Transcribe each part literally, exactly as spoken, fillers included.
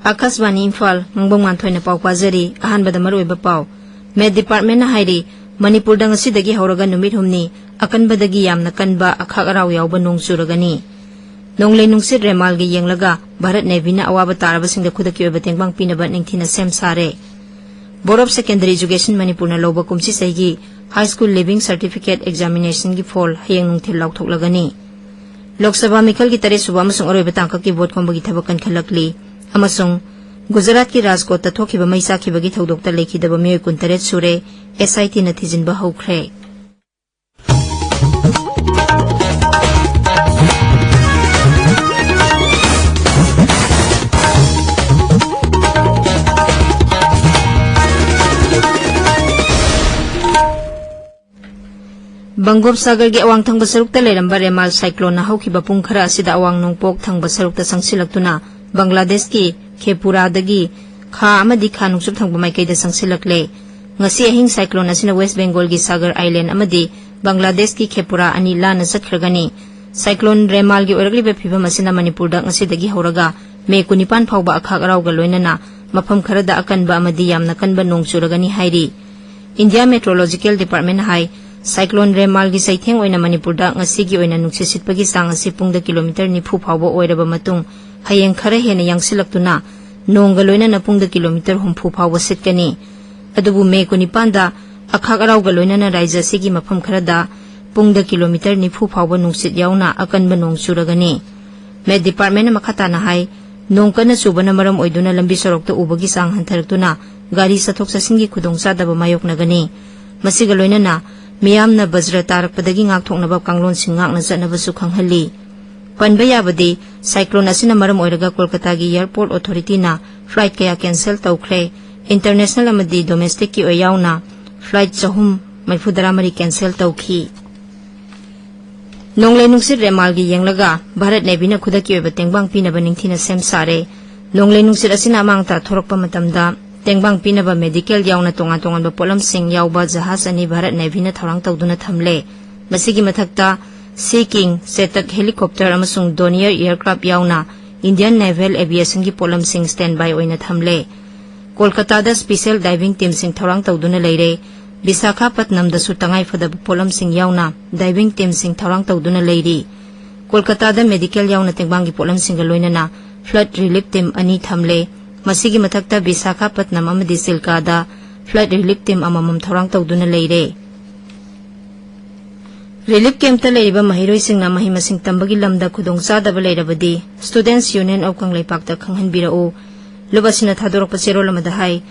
ꯑꯥꯀꯥꯁꯕꯥꯅꯤ ꯏꯝꯐꯥꯜ, ꯉꯥꯡꯕꯝ ꯉꯥꯟꯊꯣꯏꯅ ꯄꯥꯎ ꯄꯥꯖꯔꯤ꯫ ꯑꯍꯥꯟꯕꯗ ꯃꯔꯨꯑꯣꯏꯕ ꯄꯥꯎ꯫ ꯃꯦꯠ ꯗꯤꯄꯥꯔꯠꯃꯦꯟꯅ ꯍꯥꯏꯔꯤ, ꯃꯅꯤꯄꯨꯔꯗ ꯉꯁꯤꯗꯒꯤ ꯍꯧꯔꯒ ꯅꯨꯃꯤꯠ ꯍꯨꯝꯅꯤ ꯑꯀꯟꯕꯗꯒꯤ ꯌꯥꯝꯅ ꯀꯟꯕ ꯑꯈꯥꯛ ꯑꯔꯥꯎ ꯌꯥꯎꯕ ꯅꯣꯡ ꯆꯨꯔꯒꯅꯤ꯫ ꯅꯣꯡꯂꯩ ꯅꯨꯡꯁꯤꯠ ꯔꯦꯃꯥꯜꯒꯤ ꯌꯦꯡꯂꯒ ꯚꯥꯔꯠ ꯅꯦꯚꯤꯅ ꯑꯋꯥꯕ ꯇꯥꯔꯕꯁꯤꯡꯗ ꯈꯨꯗꯛꯀꯤ ꯑꯣꯏꯕ ꯇꯦꯡꯕꯥꯡ ꯄꯤꯅꯕ ꯅꯤꯡꯊꯤꯅ ꯁꯦꯝ ꯁꯥꯔꯦ꯫ Board of Secondary Education ꯃꯅꯤꯄꯨꯔꯅ ꯂꯧꯕ ꯀꯨꯝꯁꯤ ꯆꯍꯤꯒꯤ High School Leaving Certificate Examinationꯒꯤ ꯐꯣꯜ ꯍꯌꯦꯡ ꯅꯨꯡꯊꯤꯜ ꯂꯥꯎꯊꯣꯛꯂꯒꯅꯤ꯫ ꯂꯣꯛ ꯁꯚꯥ ꯃꯤꯈꯜꯒꯤ ꯇꯔꯦꯠ ꯁꯨꯕ ꯑꯃꯁꯨꯡ ꯑꯔꯣꯏꯕ ꯇꯥꯡꯀꯛꯀꯤ ꯚꯣꯠ ꯈꯣꯝꯕꯒꯤ ꯊꯕꯛ ꯀꯟꯈꯠꯂꯛꯂꯤ ꯑꯃꯁꯨꯡ ꯒꯨꯖꯔꯥꯠꯀꯤ ꯔꯥꯖꯀꯣꯠꯇ ꯊꯣꯛꯈꯤꯕ ꯃꯩ ꯆꯥꯛꯈꯤꯕꯒꯤ ꯊꯧꯗꯣꯛꯇ ꯂꯩꯈꯤꯗꯕ ꯃꯤꯑꯣꯏ ꯀꯨꯟꯇꯔꯦꯠ ꯁꯨꯔꯦ꯫ SITꯅ ꯊꯤꯖꯤꯟꯕ ꯍꯧꯈ꯭ꯔꯦ꯫ ꯕꯪꯒꯣꯞ ꯁꯥꯒꯔꯒꯤ ꯑꯋꯥꯡ ꯊꯪꯕ ꯁꯔꯨꯛꯇ ꯂꯩꯔꯝꯕ ꯔꯦꯃꯥꯜ ꯁꯥꯏꯀ꯭ꯂꯣꯟꯅ ꯍꯧꯈꯤꯕ ꯄꯨꯡ ꯈꯔ ꯑꯁꯤꯗ ꯑꯋꯥꯡ ꯅꯣꯡꯄꯣꯛ ꯊꯪꯕ ꯁꯔꯨꯛꯇ ꯆꯪꯁꯤꯜꯂꯛꯇꯨꯅ ꯕꯪꯒ꯭ꯂꯥꯗꯦꯁꯀꯤ ꯈꯦꯄꯨꯔꯥꯗꯒꯤ ꯈꯥ ꯑꯃꯗꯤ ꯈꯥ ꯅꯣꯡꯆꯨꯞ ꯊꯪꯕ ꯃꯥꯏꯀꯩꯗ ꯆꯪꯁꯤꯜꯂꯛꯂꯦ꯫ ꯉꯁꯤ ꯑꯍꯤꯡ ꯁꯥꯏꯀ꯭ꯂꯣꯟ ꯑꯁꯤꯅ ꯋꯦꯁ ꯕꯦꯡꯒꯣꯜꯒꯤ ꯁꯥꯒꯔ ꯑꯥꯏꯂꯦꯟ ꯑꯃꯗꯤ ꯕꯪꯒ꯭ꯂꯥꯗꯦꯁꯀꯤ ꯈꯦꯄꯨꯔꯥ ꯑꯅꯤ ꯂꯥꯟꯅ ꯆꯠꯈ꯭ꯔꯒꯅꯤ꯫ ꯁꯥꯏꯀ꯭ꯂꯣꯟ ꯔꯦꯃꯥꯜꯒꯤ ꯑꯣꯏꯔꯛꯂꯤꯕ ꯐꯤꯚꯝ ꯑꯁꯤꯅ ꯃꯅꯤꯄꯨꯔꯗ ꯉꯁꯤꯗꯒꯤ ꯍꯧꯔꯒ ꯃꯦ ꯀꯨꯟꯅꯤꯄꯥꯟ ꯐꯥꯎꯕ ꯑꯈꯥꯛ ꯑꯔꯥꯎꯒ ꯂꯣꯏꯅꯅ ꯃꯐꯝ ꯈꯔꯗ ꯑꯀꯟꯕ ꯑꯃꯗꯤ ꯌꯥꯝꯅ ꯀꯟꯕ ꯅꯣꯡ ꯆꯨꯔꯒꯅꯤ ꯍꯥꯏꯔꯤ꯫ India Meteorological Department ꯍꯥꯏ, ꯁꯥꯏꯀ꯭ꯂꯣꯟ ꯔꯦꯃꯥꯜꯒꯤ ꯆꯩꯊꯦꯡ ꯑꯣꯏꯅ ꯃꯅꯤꯄꯨꯔꯗ ꯉꯁꯤꯒꯤ ꯑꯣꯏꯅ ꯅꯨꯡꯁꯤꯠ ꯁꯤꯠꯄꯒꯤ ꯆꯥꯡ ꯑꯁꯤ ꯄꯨꯡꯗ ꯀꯤꯂꯣꯃꯤꯇꯔ ꯅꯤꯐꯨ ꯐꯥꯎꯕ ꯑꯣꯏꯔꯕ ꯃꯇꯨꯡ, ꯍꯌꯦꯡ ꯈꯔ ꯍꯦꯟꯅ ꯌꯥꯡꯁꯤꯜꯂꯛꯇꯨꯅ ꯅꯣꯡꯒ ꯂꯣꯏꯅꯅ ꯄꯨꯡꯗ ꯀꯤꯂꯣꯃꯤꯇꯔ ꯍꯨꯝꯐꯨ ꯐꯥꯎꯕ ꯁꯤꯠꯀꯅꯤ꯫ ꯑꯗꯨꯕꯨ ꯃꯦ ꯀꯨꯟꯅꯤꯄꯥꯟꯗ ꯑꯈꯥꯛ ꯑꯔꯥꯎꯒ ꯂꯣꯏꯅꯅ ꯔꯥꯖ꯭ꯌ ꯑꯁꯤꯒꯤ ꯃꯐꯝ ꯈꯔꯗ ꯄꯨꯡꯗ ꯀꯤꯂꯣꯃꯤꯇꯔ ꯅꯤꯐꯨ ꯐꯥꯎꯕ ꯅꯨꯡꯁꯤꯠ ꯌꯥꯎꯅ ꯑꯀꯟꯕ ꯅꯣꯡ ꯆꯨꯔꯒꯅꯤ꯫ ꯃꯦꯠ ꯗꯤꯄꯥꯔꯠꯃꯦꯟꯅ ꯃꯈꯥ ꯇꯥꯅ ꯍꯥꯏ, ꯅꯣꯡ ꯀꯟꯅ ꯆꯨꯕꯅ ꯃꯔꯝ ꯑꯣꯏꯗꯨꯅ ꯂꯝꯕꯤ ꯁꯣꯔꯣꯛꯇ ꯎꯕꯒꯤ ꯆꯥꯡ ꯍꯟꯊꯔꯛꯇꯨꯅ ꯒꯥꯔꯤ ꯆꯠꯊꯣꯛ ꯆꯠꯁꯤꯟꯒꯤ ꯈꯨꯗꯣꯡꯆꯥꯗꯕ ꯃꯥꯌꯣꯛꯅꯒꯅꯤ꯫ ꯃꯁꯤꯒ ꯂꯣꯏꯅꯅ ꯃꯤꯌꯥꯝꯅ ꯕꯖ꯭ꯔ ꯇꯥꯔꯛꯄꯗꯒꯤ ꯉꯥꯛꯊꯣꯛꯅꯕ ꯀꯥꯡꯂꯣꯟꯁꯤꯡ ꯉꯥꯛꯅ ꯆꯠꯅꯕꯁꯨ ꯈꯪꯍꯜꯂꯤ꯫ ꯄꯟꯕ ꯌꯥꯕꯗꯤ, ꯁꯥꯏꯀ꯭ꯂꯣꯟ ꯑꯁꯤꯅ ꯃꯔꯝ ꯑꯣꯏꯔꯒ ꯀꯣꯜꯀꯇꯥꯒꯤ ꯑꯦꯌꯔꯄꯣꯔꯠ ꯑꯣꯊꯣꯔꯤꯇꯤꯅ ꯐ꯭ꯂꯥꯏꯠ ꯀꯌꯥ ꯀꯦꯟꯁꯦꯜ ꯇꯧꯈ꯭ꯔꯦ꯫ ꯏꯟꯇꯔꯅꯦꯁꯅꯦꯜ ꯑꯃꯗꯤ ꯗꯣꯃꯦꯁꯇꯤꯛꯀꯤ ꯑꯣꯏ ꯌꯥꯎꯅ ꯐ꯭ꯂꯥꯏꯠ ꯆꯍꯨꯝ ꯃꯔꯤꯐꯨ ꯇꯔꯥꯃꯔꯤ ꯀꯦꯟꯁꯦꯜ ꯇꯧꯈꯤ꯫ ꯅꯣꯡꯂꯩ ꯅꯨꯡꯁꯤꯠ ꯔꯦꯃꯥꯜꯒꯤ ꯌꯦꯡꯂꯒ ꯚꯥꯔꯠ ꯅꯦꯚꯤꯅ ꯈꯨꯗꯛꯀꯤ ꯑꯣꯏꯕ ꯇꯦꯡꯕꯥꯡ ꯄꯤꯅꯕ ꯅꯤꯡꯊꯤꯅ ꯁꯦꯝ ꯁꯥꯔꯦ꯫ ꯅꯣꯡꯂꯩ ꯅꯨꯡꯁꯤꯠ ꯑꯁꯤꯅ ꯑꯃꯥꯡ ꯑꯇꯥ ꯊꯣꯔꯛꯄ ꯃꯇꯝꯗ ꯇꯦꯡꯕꯥꯡ ꯄꯤꯅꯕ ꯃꯦꯗꯤꯀꯦꯜ ꯌꯥꯎꯅ ꯇꯣꯉꯥꯟ ꯇꯣꯉꯥꯟꯕ ꯄꯣꯠꯂꯝꯁꯤꯡ ꯌꯥꯎꯕ ꯖꯍꯥꯖ ꯑꯅꯤ ꯚꯥꯔꯠ ꯅꯦꯚꯤꯅ ꯊꯧꯔꯥꯡ ꯇꯧꯗꯨꯅ ꯊꯝꯂꯦ꯫ ꯃꯁꯤꯒꯤ ꯃꯊꯛꯇ ꯁꯤ ꯀꯤꯡ, ꯆꯦꯇꯛ ꯍꯦꯂꯤꯀꯣꯞꯇꯔ ꯑꯃꯁꯨꯡ ꯗꯣꯅꯤꯌꯔ ꯑꯦꯌꯔꯀ꯭ꯔꯥꯐ ꯌꯥꯎꯅ Indian Naval Aviationꯒꯤ ꯄꯣꯠꯂꯝꯁꯤꯡ standby ꯑꯣꯏꯅ ꯊꯝꯂꯦ꯫ ꯀꯣꯜꯀꯇꯥꯗ special diving teamꯁꯤꯡ ꯊꯧꯔꯥꯡ ꯇꯧꯗꯨꯅ ꯂꯩꯔꯦ꯫ ꯕꯤꯁꯥꯈꯥꯄꯠꯅꯝꯗꯁꯨ ꯇꯉꯥꯏ ꯐꯗꯕ ꯄꯣꯠꯂꯝꯁꯤꯡ ꯌꯥꯎꯅ diving teamꯁꯤꯡ ꯊꯧꯔꯥꯡ ꯇꯧꯗꯨꯅ ꯂꯩꯔꯤ꯫ ꯀꯣꯜꯀꯇꯥꯗ medical ꯌꯥꯎꯅ ꯇꯦꯡꯕꯥꯡꯒꯤ ꯄꯣꯠꯂꯝꯁꯤꯡꯒ ꯂꯣꯏꯅꯅ flood relief team ꯑꯅꯤ ꯊꯝꯂꯦ꯫ ꯃꯁꯤꯒꯤ ꯃꯊꯛꯇ ꯕꯤꯁꯥꯈꯥꯄꯠꯅꯝ ꯑꯃꯗꯤ ꯁꯤꯜꯀꯥꯗ flood relief team ꯑꯃꯃꯝ ꯊꯧꯔꯥꯡ ꯇꯧꯗꯨꯅ ꯂꯩꯔꯦ꯫ Relief campꯇ ꯂꯩꯔꯤꯕ ꯃꯍꯩꯔꯣꯏꯁꯤꯡꯅ ꯃꯍꯩ ꯃꯁꯤꯡ ꯇꯝꯕꯒꯤ ꯂꯝꯗ ꯈꯨꯗꯣꯡꯆꯥꯗꯕ ꯂꯩꯔꯕꯗꯤ Students Union of ꯀꯪꯂꯩꯄꯥꯛꯇ ꯈꯪꯍꯟꯕꯤꯔꯛꯎ꯫ ꯂꯨꯞ ꯑꯁꯤꯅ ꯊꯥꯗꯣꯔꯛꯄ ꯆꯦꯔꯣꯜ ꯑꯃꯗ ꯍꯥꯏ,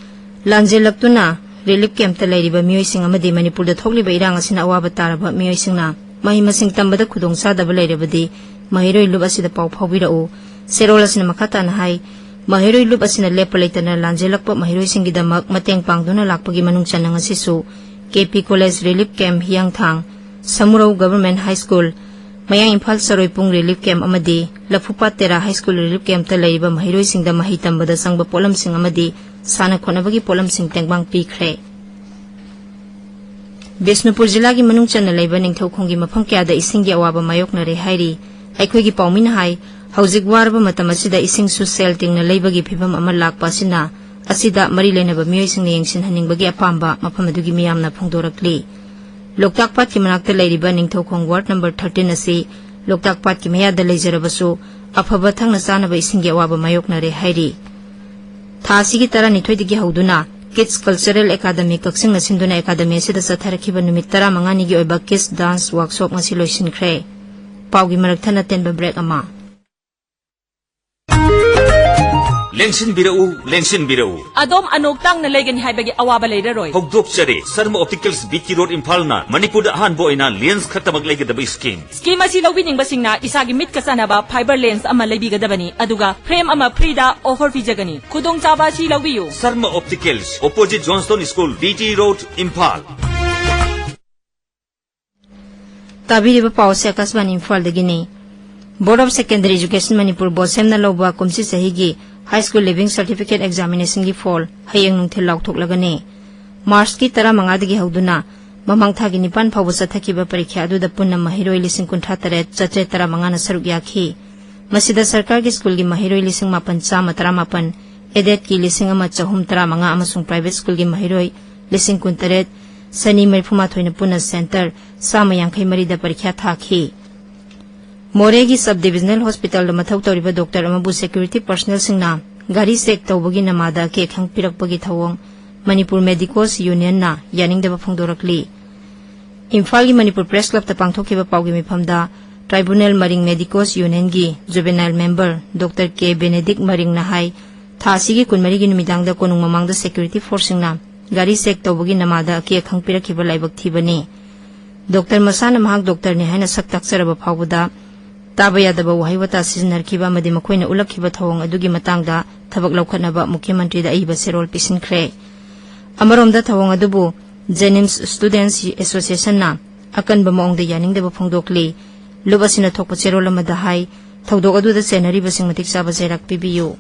ꯂꯥꯟꯖꯦꯜꯂꯛꯇꯨꯅ relief campꯇ ꯂꯩꯔꯤꯕ ꯃꯤꯑꯣꯏꯁꯤꯡ ꯑꯃꯗꯤ ꯃꯅꯤꯄꯨꯔꯗ ꯊꯣꯛꯂꯤꯕ ꯏꯔꯥꯡ ꯑꯁꯤꯅ ꯑꯋꯥꯕ ꯇꯥꯔꯕ ꯃꯤꯑꯣꯏꯁꯤꯡꯅ ꯃꯍꯩ ꯃꯁꯤꯡ ꯇꯝꯕꯗ ꯈꯨꯗꯣꯡꯆꯥꯗꯕ ꯂꯩꯔꯕꯗꯤ ꯃꯍꯩꯔꯣꯏ ꯂꯨꯞ ꯑꯁꯤꯗ ꯄꯥꯎ ꯐꯥꯎꯕꯤꯔꯛꯎ꯫ ꯆꯦꯔꯣꯜ ꯑꯁꯤꯅ ꯃꯈꯥ ꯇꯥꯅ ꯍꯥꯏ, ꯃꯍꯩꯔꯣꯏ ꯂꯨꯞ ꯑꯁꯤꯅ ꯂꯦꯞꯄ ꯂꯩꯇꯅ ꯂꯥꯟꯖꯦꯜꯂꯛꯄ ꯃꯍꯩꯔꯣꯏꯁꯤꯡꯒꯤꯗꯃꯛ ꯃꯇꯦꯡ ꯄꯥꯡꯗꯨꯅ ꯂꯥꯛꯄꯒꯤ ꯃꯅꯨꯡ ꯆꯟꯅ ꯉꯁꯤꯁꯨ K P College Relief Camp ꯍꯤꯌꯥꯡꯊꯥꯡ, ꯁꯃꯨꯔꯧ Government High School, ꯃꯌꯥꯡ ꯏꯝꯐꯥꯜ ꯆꯔꯣꯏꯄꯨꯡ Relief Camp ꯑꯃꯗꯤ ꯂꯐꯨꯄꯥꯠ ꯇꯦꯔꯥ High School Relief Campꯇ ꯂꯩꯔꯤꯕ ꯃꯍꯩꯔꯣꯏꯁꯤꯡꯗ ꯃꯍꯩ ꯇꯝꯕꯗ ꯆꯪꯕ ꯄꯣꯠꯂꯝꯁꯤꯡ ꯑꯃꯗꯤ ꯁꯥꯟꯅ ꯈꯣꯠꯅꯕꯒꯤ ꯄꯣꯠꯂꯝꯁꯤꯡ ꯇꯦꯡꯕꯥꯡ ꯄꯤꯈ꯭ꯔꯦ꯫ ꯕꯤꯁꯅꯨꯄꯨꯔ ꯖꯤꯂꯥꯒꯤ ꯃꯅꯨꯡ ꯆꯟꯅ ꯂꯩꯕ ꯅꯤꯡꯊꯧꯈꯣꯡꯒꯤ ꯃꯐꯝ ꯀꯌꯥꯗ ꯏꯁꯤꯡꯒꯤ ꯑꯋꯥꯕ ꯃꯥꯌꯣꯛꯅꯔꯦ ꯍꯥꯏꯔꯤ꯫ ꯑꯩꯈꯣꯏꯒꯤ ꯄꯥꯎꯃꯤꯅ ꯍꯥꯏ, ꯍꯧꯖꯤꯛ ꯋꯥꯔꯕ ꯃꯇꯝ ꯑꯁꯤꯗ ꯏꯁꯤꯡꯁꯨ ꯁꯦꯜ ꯇꯤꯡꯅ ꯂꯩꯕꯒꯤ ꯐꯤꯚꯝ ꯑꯃ ꯂꯥꯛꯄ ꯑꯁꯤꯅ ꯑꯁꯤꯗ ꯃꯔꯤ ꯂꯩꯅꯕ ꯃꯤꯑꯣꯏꯁꯤꯡꯅ ꯌꯦꯡꯁꯤꯟꯍꯟꯅꯤꯡꯕꯒꯤ ꯑꯄꯥꯝꯕ ꯃꯐꯝ ꯑꯗꯨꯒꯤ ꯃꯤꯌꯥꯝꯅ ꯐꯣꯡꯗꯣꯔꯛꯂꯤ꯫ ꯂꯣꯛꯇꯥꯛ ꯄꯥꯠꯀꯤ ꯃꯅꯥꯛꯇ ꯂꯩꯔꯤꯕ ꯅꯤꯡꯊꯧꯈꯣꯡ Ward number thirteen ꯑꯁꯤ ꯂꯣꯛꯇꯥꯛ ꯄꯥꯠꯀꯤ ꯃꯌꯥꯗ ꯂꯩꯖꯔꯕꯁꯨ, ꯑꯐꯕ ꯊꯛꯅ ꯆꯥꯅꯕ ꯏꯁꯤꯡꯒꯤ ꯑꯋꯥꯕ ꯃꯥꯌꯣꯛꯅꯔꯦ ꯍꯥꯏꯔꯤ꯫ ꯊꯥ ꯑꯁꯤꯒꯤ ꯇꯔꯥꯅꯤꯊꯣꯏꯗꯒꯤ ꯍꯧꯗꯨꯅ Kids Cultural Academy ꯀꯛꯆꯤꯡꯅ ꯁꯤꯟꯗꯨꯅ academy ꯑꯁꯤꯗ ꯆꯠꯊꯔꯛꯈꯤꯕ ꯅꯨꯃꯤꯠ ꯇꯔꯥꯃꯉꯥꯅꯤꯒꯤ ꯑꯣꯏꯕ Kids Dance Workshop ꯉꯁꯤ ꯂꯣꯏꯁꯤꯟꯈ꯭ꯔꯦ꯫ ꯄꯥꯎꯒꯤ ꯃꯔꯛ ꯊꯠꯅ ꯇꯦꯟꯕ break ꯑꯃ꯫ ꯂꯦꯡꯁꯤꯟꯕꯤꯔꯛꯎ, ꯂꯦꯡꯁꯤꯟꯕꯤꯔꯛꯎ꯫ ꯑꯗꯣꯝ ꯑꯅꯣꯛ ꯇꯥꯡꯅ ꯂꯩꯒꯅꯤ ꯍꯥꯏꯕꯒꯤ ꯑꯋꯥꯕ ꯂꯩꯔꯔꯣꯏ꯫ ꯍꯧꯗꯣꯛꯆꯔꯤ, Sharma Opticals, B T Road, ꯏꯝꯐꯥꯜꯅ ꯃꯅꯤꯄꯨꯔꯗ ꯑꯍꯥꯟꯕ ꯑꯣꯏꯅ lens ꯈꯛꯇꯃꯛ ꯂꯩꯒꯗꯕ scheme꯫ Scheme ꯑꯁꯤ ꯂꯧꯕꯤꯅꯤꯡꯕꯁꯤꯡꯅ ꯏꯁꯥꯒꯤ ꯃꯤꯠꯀ ꯆꯥꯟꯅꯕ fiber lens ꯑꯃ ꯂꯩꯕꯤꯒꯗꯕꯅꯤ, ꯑꯗꯨꯒ frame ꯑꯃ freeꯗ offer ꯄꯤꯖꯒꯅꯤ꯫ ꯈꯨꯗꯣꯡꯆꯥꯕ ꯑꯁꯤ ꯂꯧꯕꯤꯌꯨ꯫ Sarma Opticals, opposite Johnstone School, B T Road, Imphal. ꯇꯥꯕꯤꯔꯤꯕ ꯄꯥꯎ ꯑꯁꯤ ꯑꯀꯥꯁꯕꯥꯅꯤ ꯏꯝꯐꯥꯜꯗꯒꯤꯅꯤ꯫ Board of Secondary Education Manipur, ꯕꯣꯁꯦꯝꯅ ꯂꯧꯕ ꯀꯨꯝꯁꯤ ꯆꯍꯤꯒꯤ High School Leaving Certificate Examinationꯒꯤ ꯐꯣꯜ ꯍꯌꯦꯡ ꯅꯨꯡꯊꯤꯜ ꯂꯥꯎꯊꯣꯛꯂꯒꯅꯤ꯫ ꯃꯥꯔꯆꯀꯤ ꯇꯔꯥꯃꯉꯥꯗꯒꯤ ꯍꯧꯗꯨꯅ ꯃꯃꯥꯡ ꯊꯥꯒꯤ ꯅꯤꯄꯥꯟ ꯐꯥꯎꯕ ꯆꯠꯊꯈꯤꯕ ꯄꯔꯤꯈ꯭ꯌꯥ ꯑꯗꯨꯗ ꯄꯨꯟꯅ ꯃꯍꯩꯔꯣꯏ ꯂꯤꯁꯤꯡ ꯀꯨꯟꯊ꯭ꯔꯥ ꯇꯔꯦꯠ ꯆꯥꯇ꯭ꯔꯦꯠ ꯇꯔꯥꯃꯉꯥꯅ ꯁꯔꯨꯛ ꯌꯥꯈꯤ꯫ ꯃꯁꯤꯗ ꯁꯔꯀꯥꯔꯒꯤ ꯁ꯭ꯀꯨꯜꯒꯤ ꯃꯍꯩꯔꯣꯏ ꯂꯤꯁꯤꯡ ꯃꯥꯄꯟ ꯆꯥꯝꯃ ꯇꯔꯥꯃꯥꯄꯟ, ꯑꯦꯗꯦꯗꯀꯤ ꯂꯤꯁꯤꯡ ꯑꯃ ꯆꯍꯨꯝ ꯇꯔꯥꯃꯉꯥ ꯑꯃꯁꯨꯡ ꯄ꯭ꯔꯥꯏꯚꯦꯠ ꯁ꯭ꯀꯨꯜꯒꯤ ꯃꯍꯩꯔꯣꯏ ꯂꯤꯁꯤꯡ ꯀꯨꯟꯇꯔꯦꯠ, ꯆꯅꯤ ꯃꯔꯤꯐꯨꯃꯥꯊꯣꯏꯅ ꯄꯨꯟꯅ ꯁꯦꯟꯇꯔ ꯆꯥꯝꯃ ꯌꯥꯡꯈꯩ ꯃꯔꯤꯗ ꯄꯔꯤꯈ꯭ꯌꯥ ꯊꯥꯈꯤ꯫ ꯃꯣꯔꯦꯒꯤ ꯁꯕ ꯗꯤꯕꯤꯖꯅꯦꯜ ꯍꯣꯁꯄꯤꯇꯥꯜꯗ ꯃꯊꯧ ꯇꯧꯔꯤꯕ ꯗꯣꯛꯇꯔ ꯑꯃꯕꯨ ꯁꯦꯀ꯭ꯌꯨꯔꯤꯇꯤ ꯄꯔꯁꯅꯦꯜꯁꯤꯡꯅ ꯒꯥꯔꯤ ꯆꯦꯛ ꯇꯧꯕꯒꯤ ꯅꯃꯥꯗ ꯑꯀꯦ ꯑꯈꯪ ꯄꯤꯔꯛꯄꯒꯤ ꯊꯧꯑꯣꯡ ꯃꯅꯤꯄꯨꯔ ꯃꯦꯗꯤꯀꯣꯁ ꯌꯨꯅꯤꯌꯟꯅ ꯌꯥꯅꯤꯡꯗꯕ ꯐꯣꯡꯗꯣꯔꯛꯂꯤ꯫ ꯏꯝꯐꯥꯜꯒꯤ ꯃꯅꯤꯄꯨꯔ ꯄ꯭ꯔꯦꯁ ꯀ꯭ꯂꯕꯇ ꯄꯥꯡꯊꯣꯛꯈꯤꯕ ꯄꯥꯎꯒꯤ ꯃꯤꯐꯝꯗ ꯇ꯭ꯔꯥꯏꯕꯨꯅꯦꯜ ꯃꯔꯤꯡ ꯃꯦꯗꯤꯀꯣꯁ ꯌꯨꯅꯤꯌꯟꯒꯤ ꯖꯨꯕꯦꯅꯥꯏꯜ ꯃꯦꯝꯕꯔ ꯗꯣꯛꯇꯔ ꯀꯦ ꯕꯦꯅꯦꯗꯤꯛ ꯃꯔꯤꯡꯅ ꯍꯥꯏ, ꯊꯥ ꯑꯁꯤꯒꯤ ꯀꯨꯟꯃꯔꯤꯒꯤ ꯅꯨꯃꯤꯗꯥꯡꯗ ꯀꯣꯅꯨꯡ ꯃꯃꯥꯡꯗ ꯁꯦꯀ꯭ꯌꯨꯔꯤꯇꯤ ꯐꯣꯔꯁꯁꯤꯡꯅ ꯒꯥꯔꯤ ꯆꯦꯛ ꯇꯧꯕꯒꯤ ꯅꯃꯥꯗ ꯑꯀꯦ ꯑꯈꯪ ꯄꯤꯔꯛꯈꯤꯕ ꯂꯥꯏꯕꯛ ꯊꯤꯕꯅꯤ꯫ ꯗꯣꯛꯇꯔ ꯃꯁꯥꯅ ꯃꯍꯥꯛ ꯗꯣꯛꯇꯔꯅꯤ ꯍꯥꯏꯅ ꯁꯛ ꯇꯥꯛꯆꯔꯕ ꯐꯥꯎꯕꯗ ꯇꯥꯕ ꯌꯥꯗꯕ ꯋꯥꯍꯩ ꯋꯥꯇꯥ ꯁꯤꯖꯤꯟꯅꯔꯛꯈꯤꯕ ꯑꯃꯗꯤ ꯃꯈꯣꯏꯅ ꯎꯠꯂꯛꯈꯤꯕ ꯊꯧꯑꯣꯡ ꯑꯗꯨꯒꯤ ꯃꯇꯥꯡꯗ ꯊꯕꯛ ꯂꯧꯈꯠꯅꯕ ꯃꯨꯈ꯭ꯌ ꯃꯟꯇ꯭ꯔꯤꯗ ꯑꯏꯕ ꯆꯦꯔꯣꯜ ꯄꯤꯁꯤꯟꯈ꯭ꯔꯦ꯫ ꯑꯃꯔꯣꯝꯗ ꯊꯧꯑꯣꯡ ꯑꯗꯨꯕꯨ ꯖꯦꯅꯤꯝꯁ ꯁ꯭ꯇꯨꯗꯦꯟꯠꯁ ꯑꯦꯁꯣꯁꯤꯌꯦꯁꯟꯅ ꯑꯀꯟꯕ ꯃꯑꯣꯡꯗ ꯌꯥꯅꯤꯡꯗꯕ ꯐꯣꯡꯗꯣꯛꯂꯤ꯫ ꯂꯨꯞ ꯑꯁꯤꯅ ꯊꯣꯛꯄ ꯆꯦꯔꯣꯜ ꯑꯃꯗ ꯍꯥꯏ, ꯊꯧꯗꯣꯛ ꯑꯗꯨꯗ ꯆꯦꯟꯅꯔꯤꯕꯁꯤꯡ ꯃꯇꯤꯛ ꯆꯥꯕ ꯆꯩꯔꯥꯛ ꯄꯤꯕꯤꯌꯨ꯫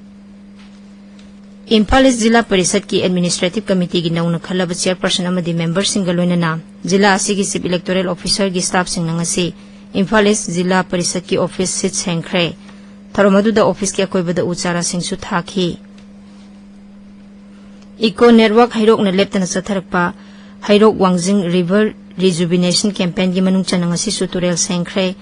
ꯏꯝꯐꯥꯜ ꯏꯁ ꯖꯤꯂꯥ ꯄꯔꯤꯁꯠꯀꯤ ꯑꯦꯗꯃꯤꯅꯤꯁꯇ꯭ꯔꯦꯇꯤꯚ ꯀꯃꯤꯇꯤꯒꯤ ꯅꯧꯅ ꯈꯜꯂꯕ ꯆꯦꯌꯔꯄꯔꯁꯟ ꯑꯃꯗꯤ ꯃꯦꯝꯕꯔꯁꯤꯡꯒ ꯂꯣꯏꯅꯅ ꯖꯤꯂꯥ ꯑꯁꯤꯒꯤ ꯆꯤꯐ ꯏꯂꯦꯛꯇꯣꯔꯦꯜ ꯑꯣꯐꯤꯁꯔꯒꯤ ꯁ꯭ꯇꯥꯐꯁꯤꯡꯅ ꯉꯁꯤ ꯏꯝꯐꯥꯜ ꯏꯁ ꯖꯤꯂꯥ ꯄꯔꯤꯁꯠꯀꯤ ꯑꯣꯐꯤꯁ ꯁꯤꯠ ꯁꯦꯡꯈ꯭ꯔꯦ꯫ ꯊꯧꯔꯝ ꯑꯗꯨꯗ ꯑꯣꯐꯤꯁꯀꯤ ꯑꯀꯣꯏꯕꯗ ꯎ ꯆꯥꯔꯥꯁꯤꯡꯁꯨ ꯊꯥꯈꯤ꯫ ꯏꯀꯣ ꯅꯦꯠꯋꯥꯔꯛ ꯍꯩꯔꯣꯛꯅ ꯂꯦꯞꯇꯅ ꯆꯠꯊꯔꯛꯄ ꯍꯩꯔꯣꯛ ꯋꯥꯡꯖꯤꯡ ꯔꯤꯚꯔ ꯔꯤꯖꯨꯕꯤꯅꯦꯁꯟ ꯀꯦꯝꯄꯦꯟꯒꯤ ꯃꯅꯨꯡ ꯆꯟꯅ ꯉꯁꯤꯁꯨ ꯇꯨꯔꯦꯜ ꯁꯦꯡꯈ꯭ꯔꯦ꯫